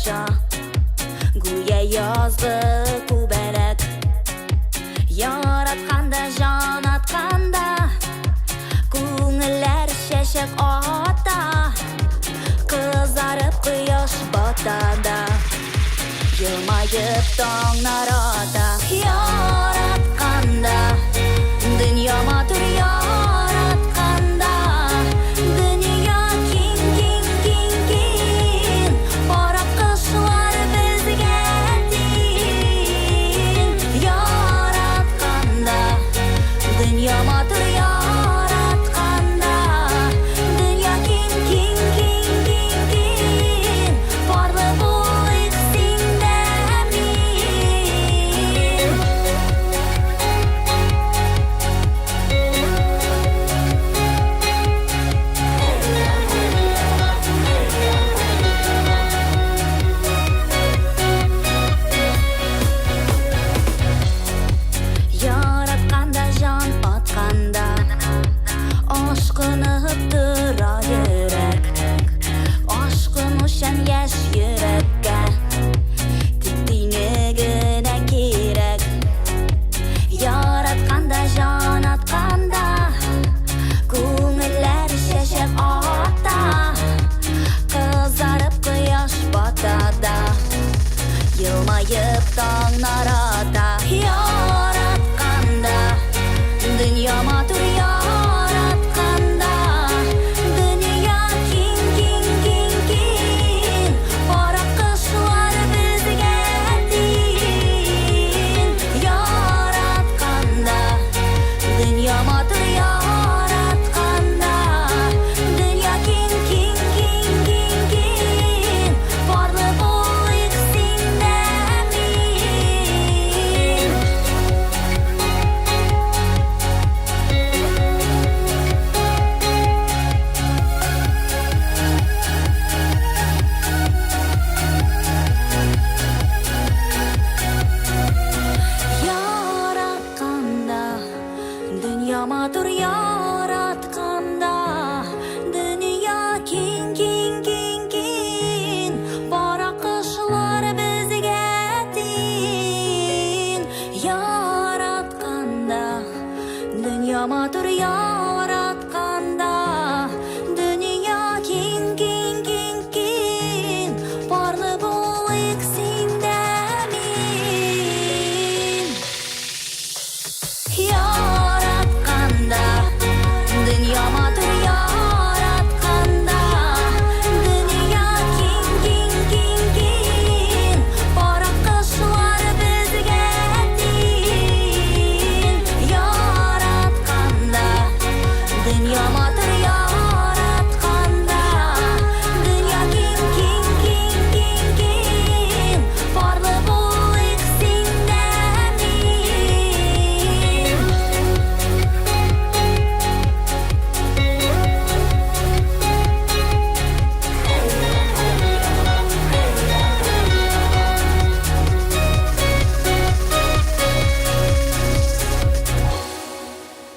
оча, гүя язгы күбәләк. Яратканда, җан атканда, күңелләр чәчәк ата. Кызарып кояш бата да, елмаеп таңнар ата. Яратканда, дөнья матур яратканда, дөнья киң, киң, киң, киң, пар аккошлар безгә тиң. Яратканда, дөнья матур яратканда, дөнья киң, киң, киң, киң, киң, парлы булыйк син дә мин. Яратканда, җан атканда, ашкынып